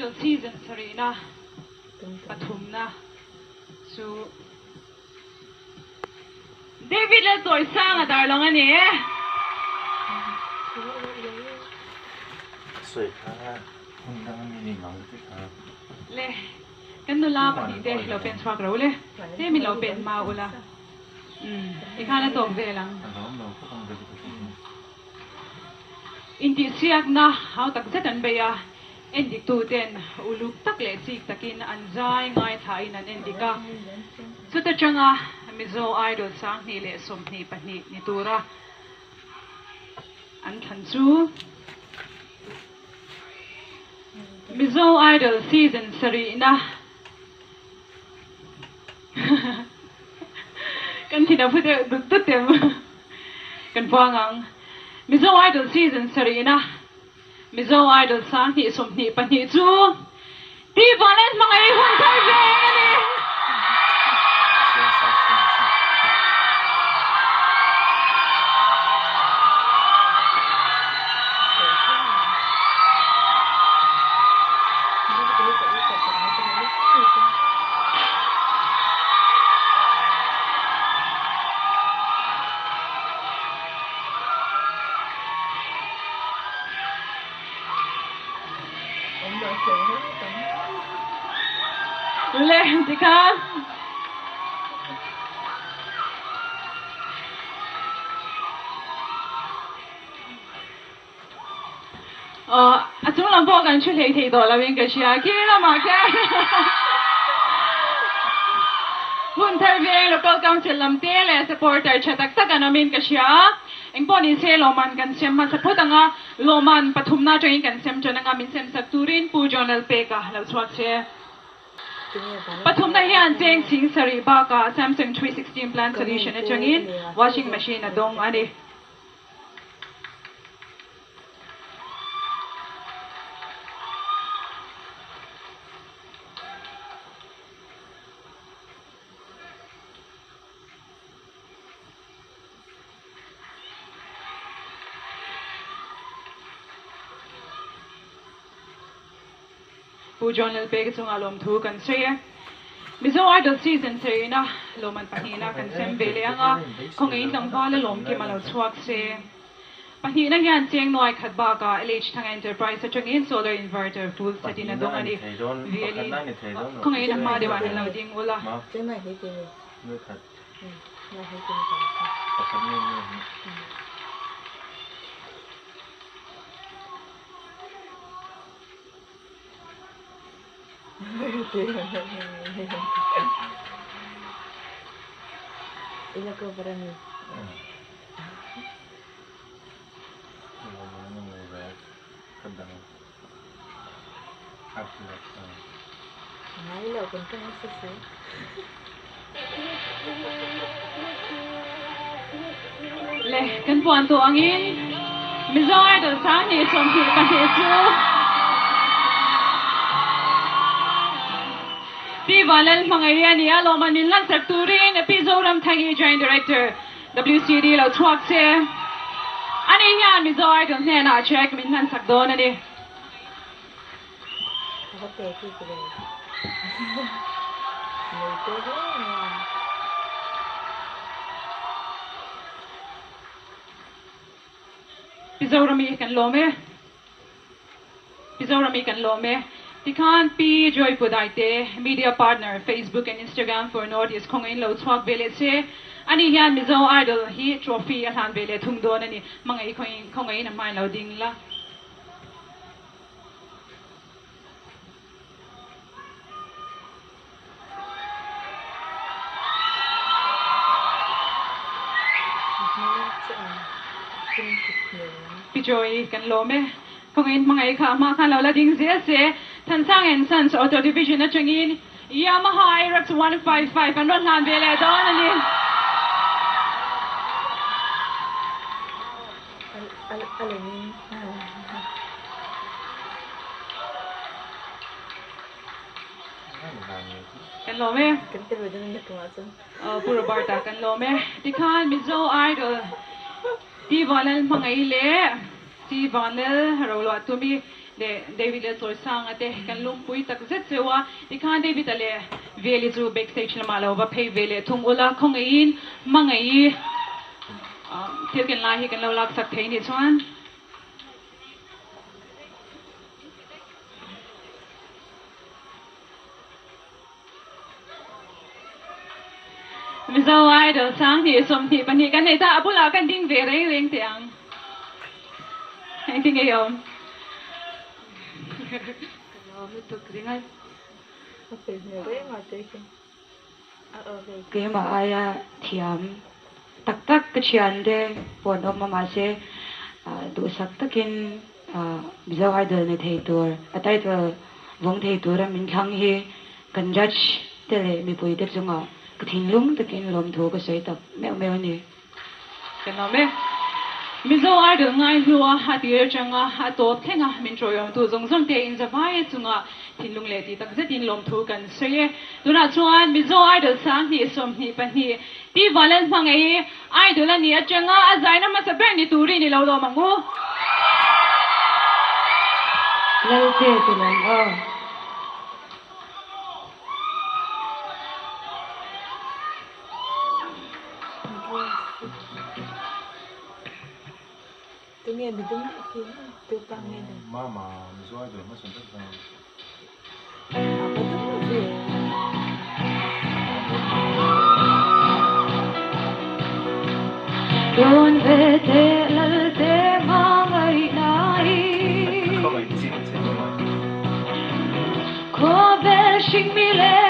Idol season sarihna pathumna chu David Lalchawisanga darlawng a ni e. Le kan nula pahnih te lo pen chhuak ro le, tlem in lo pen hma ula, umm tikhan a tawk vel ang. Intihsiakna hau tak zet an bei a, endiktuten uluk tak leh chik takin an zai ngaithlain an endik a. Chuta tanga Mizo Idol 2022 ni tura an thlan chu Mizo Idol season sarihna Kan thin a phu deuh dut dut em? Kan puang ang. Mizo Idol season sarihna Mizo Idol 2022 chu Pi Valen hmangaih hun thar veng a ni. Le tikhan A chung lam pawh kan thu hlei thei tawh loin ka hria. Khi lamah khian hun thar veng local council lam te leh supporter tha tak tak an awmin ka hria. Engpawh ni se lawmman kan sem hmasa phawt ang a, lawmman pathumna atangin kan sem tan ang a, min sem sak turin Pu John Lalpeka lo chhuak che. Pathumna hian cheng chhing sarih bakah Samsung 316 Plan Solution atangin washing machine a dawng a ni. Pu John Lalpeka chungah lawmthu kan sawi e. Mizo Idol season sarihna lawmman pahnihna kan sem ve leh ang a, khawngaihin tlangval a lawmkim a lo chhuak se. Pahnihna hian cheng nuai khat bakah LH Thanga Enterprise atangin solar inverter full set in a dawng a ni. VLE khawngaihin a hma deuhah an lo ding ula. Le kan puan tawh angin Mizo Idol 2022 chu Pi Vanlal Hmangaih a ni a, lawmman min lansak turin Pi Zoramthangi Joint Director WCD lo chhuak che. Ani hian Mizo Idol hnenah check min hlansak dawn a ni. Pi Zorami kan lawm e. Pi Zorami kan lawm e. Tikhan Pi Joy Pudaite, Media Partner, Facebook and Instagram for North East khawngaihin lo chhuak ve leh che. Ani hian Mizo Idol hi trophy a hlan ve leh thung dawn a ni. Hmangaih khawngaihin a hmain lo ding la. Pi Joy kan lawm e. Khawngaihin hmangaih kha hma khan lo la ding zel se. Thansang and Sons Auto Division atangin Yamaha Aerox 155 an rawn hlan ve leh dawn a ni. Kan lawm e. Pu Roberta kan lawm e. Tikhan Mizo Idol T Vanlal Hmangaih leh T Vanlal Roluah Tumi. Leh David leh Chawisanga te kan lungpui tak zet cheu a, tikhan David-a leh Veli chu backstage lamah lo va phei ve leh thung ula, khawngaihin hmangaih thil ken lai hi kan lo laksak thei nih chuan. Mizo Idol 20 22 kan nei ta, a bulah kan ding ve reng reng teh ang. Engtin nge i awm? Ka lawm lutuk ringawt. A fel hmel reng a te khi. Keimah aia thiam tak tak ka thian te pawh an awm a mahse duhsak takin Mizo Idol ni thei tur a title vawng thei tura min thlang hi kan judge te leh mipui te chungah ka thinlung takin lawmthu ka sawi tak meuh meuh a ni. Ka nawm e. Mizo Idol ngai hlu a, a tir atanga a tawp thleng a, min tawihawmtu zawng zawng te in zavai chunga thinlung leh tih tak zetin lawmthu kan sawi e. Tunah chuan Mizo Idol 20 22 Ti Valen hmangaih Idol a nih atanga a zaina hmasa ber ni turin i lo lawm ang u. Lalte ti lawm aw. Tunge midum deuh khi tu pa nge ni? Mama Mizo Idol hmasa ber kha. A va dum lo ve. Tawn ve teh Lalte hmangaih Ka khawngaih chiang che hmangaih. Khawvel hring mi le.